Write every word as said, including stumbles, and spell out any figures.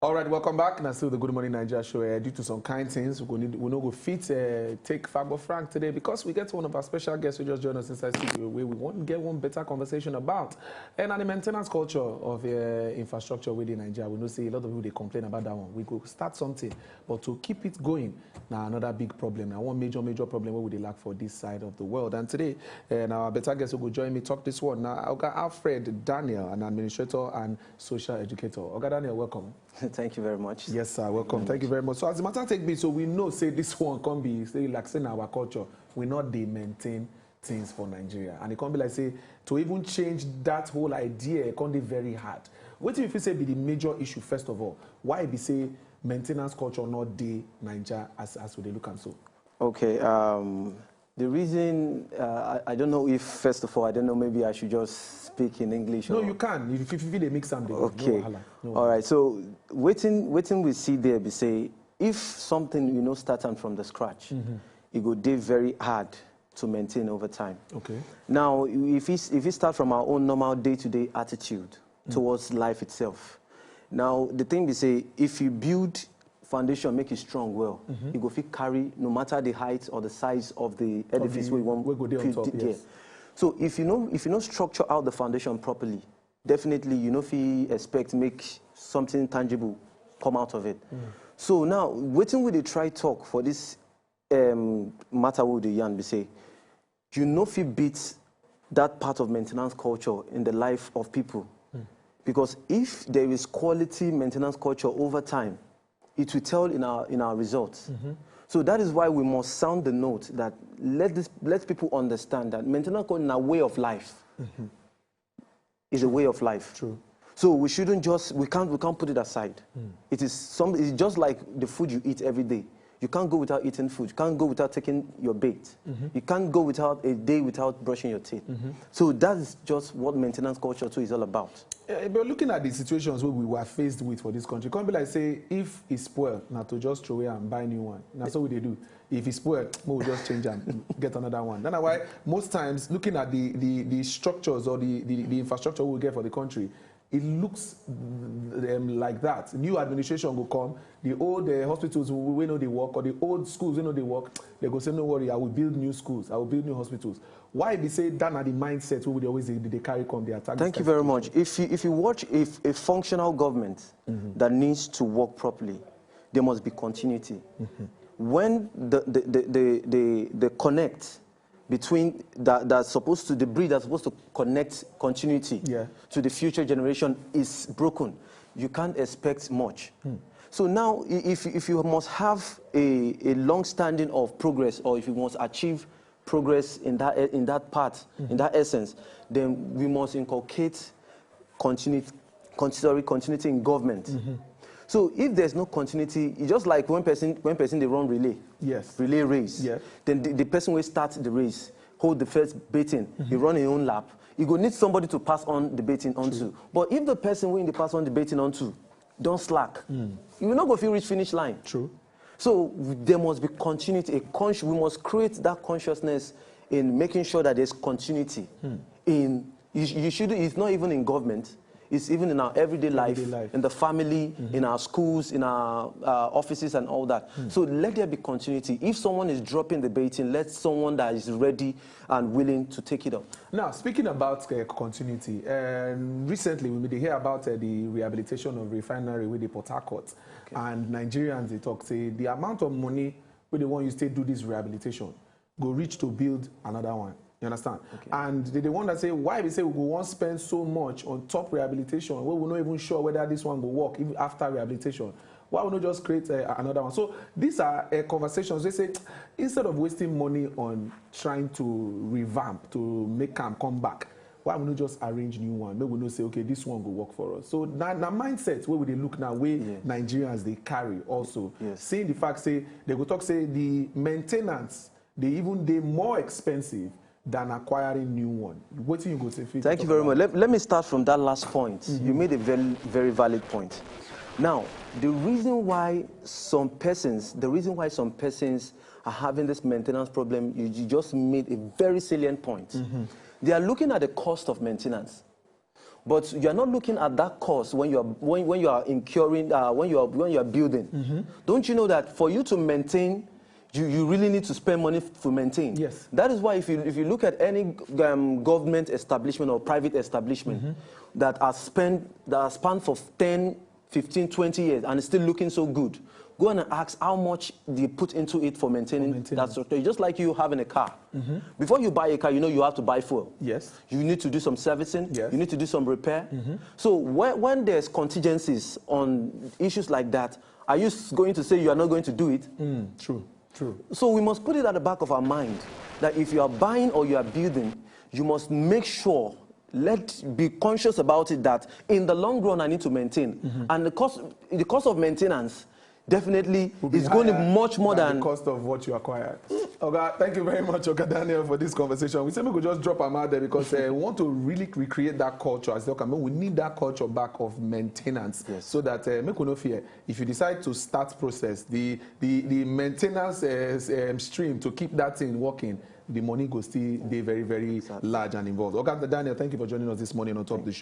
All right, welcome back. Now, still the Good Morning Nigeria show. Uh, due to some kind things, we go need, we no go fit uh, take Fagbo Frank today because we get one of our special guests who just joined us inside studio where we want to get one better conversation about and the maintenance culture of uh, infrastructure within Nigeria. We know say a lot of people they complain about that one. We go start something, but to keep it going, now another big problem. Now one major major problem where we dey lack for this side of the world. And today, uh, now our better guest who go join me talk this one. Now Oga Alfred Daniel, an administrator and social educator. Oga Daniel, welcome. Thank you very much. Yes, sir. Welcome. Thank you very much. So as the matter take be, so we know say this one can be say like say na our culture. We not dey maintain things for Nigeria, and it can be like say to even change that whole idea, it can be very hard. What do you feel say be the major issue first of all? Why be say maintenance culture not dey Nigeria as as we dey look am so? Okay. Um, the reason uh, I, I don't know if first of all I don't know, maybe I should just speak in English. No, or- you can. If if you dey mix am, dey go. Okay. No wahala. No All right. So waiting, waiting we see there be say if something you know start am from the scratch, it go dey very hard to maintain over time. Okay. Now, if we if we start from our own normal day-to-day attitude towards life itself, now the thing be say if you build foundation make it strong well, you go fit carry no matter the height or the size of the edifice the- wey you wan wey go dey on build top, there. Yes. So if you know if you know structure out the foundation properly, definitely you no fit expect make something tangible come out of it. So now wetin we dey try talk for this um, matter wey we dey yarn be say you no fit beat that part of maintenance culture in the life of people, because if there is quality maintenance culture over time, it will tell in our in our results. So that is why we must sound the note that let this let people understand that maintenance culture is a way of life. Is a way of life. True. So we shouldn't just we can't we can't put it aside. It is some. It's just like the food you eat every day. You can't go without eating food. You can't go without taking your bath. You can't go without a day without brushing your teeth. So that's just what maintenance culture too is all about. Eh, but looking at the situations wey we were faced with for this country, come be like say if e spoil, na to just throw away and buy new one. Na so we dey do. If e spoil, we will just change am, get another one. That's why most times looking at the the, the structures or the, the the infrastructure we get for the country, it looks um, like that. New administration go come, the old uh, hospitals wey no dey work or the old schools wey no dey work, they go say no worry, I will build new schools, I will build new hospitals. Why be say that na the mindset wey we dey always dey dey carry come dey attack? Thank you very much. If you if you watch if a functional government that needs to work properly, there must be continuity. When the the, the, the, the, the connect between that that's supposed to the bridge that's supposed to connect continuity Yeah. to the future generation is broken, you can't expect much. So now, i- if if you must have a, a long standing of progress, or if you must achieve progress in that in that part, in that essence, then we must inculcate continuity, con- sorry, continuity in government. So if there's no continuity, it's just like when person when person they run relay, Yes. relay race. Yeah. Then the, the person will start the race, hold the first baton, he run his own lap. You go need somebody to pass on the baton onto. But if the person wey dey pass on the baton onto don't slack, you will not go fit reach finish line. True. So there must be continuity. A consci- we must create that consciousness in making sure that there's continuity in you, you should it's not even in government, it's even in our everyday life, Everyday life. In the family, in our schools, in our uh, offices and all that. So let there be continuity. If someone is dropping the baton, let someone that is ready and willing to take it up. Now, speaking about uh, continuity, um, recently we been dey hear about uh, the rehabilitation of refinery wey dey Port Harcourt, and Nigerians dey talk say the amount of money wey they want you to do this rehabilitation go reach to build another one. You understand? And they, they wonder say why we say we go want spend so much on top rehabilitation where we not even sure whether this one go work even after rehabilitation. Why we not just create uh, another one? So these are uh, conversations. They say instead of wasting money on trying to revamp to make am come back, why we not just arrange new one? Maybe we know say okay, this one go work for us. So now, now mindset where we dey look now, where Yes. Nigerians they carry also. Yes. Seeing the fact say they go talk say the maintenance they even dey more expensive than acquiring new one. What do you go say? Fit Thank you talk very about much. Let, let me start from that last point. You made a very, very valid point. Now, the reason why some persons, the reason why some persons are having this maintenance problem, you, you just made a very salient point. They are looking at the cost of maintenance. But you are not looking at that cost when you are when, when you are incurring uh, when you are when you are building. Don't you know that for you to maintain, you, you really need to spend money to maintain. Yes. That is why if you if you look at any um, government establishment or private establishment that are spent that are spanned for ten, fifteen, twenty years and is still looking so good, go and ask how much they put into it for maintaining maintaining. That structure. It's just like you having a car. Before you buy a car, you know you have to buy fuel. Yes. You need to do some servicing. Yes. You need to do some repair. So when, when there's contingencies on issues like that, are you s- going to say you are not going to do it? Mm, true. True. So we must put it at the back of our mind that if you are buying or you are building, you must make sure, let be conscious about it, that in the long run I need to maintain. And the cost the cost of maintenance definitely Will be is going to be higher much more than than the cost of what you acquired. Oga, thank you very much, Oga Daniel, for this conversation. We say we could just drop am out there because uh, we want to really recreate that culture as well. We need that culture back of maintenance Yes. So that uh, make we no fear. If you decide to start process, the the the maintenance uh, um, stream to keep that thing working, the money go still dey very very large and involved. Oga Daniel, thank you for joining us this morning on top of the show.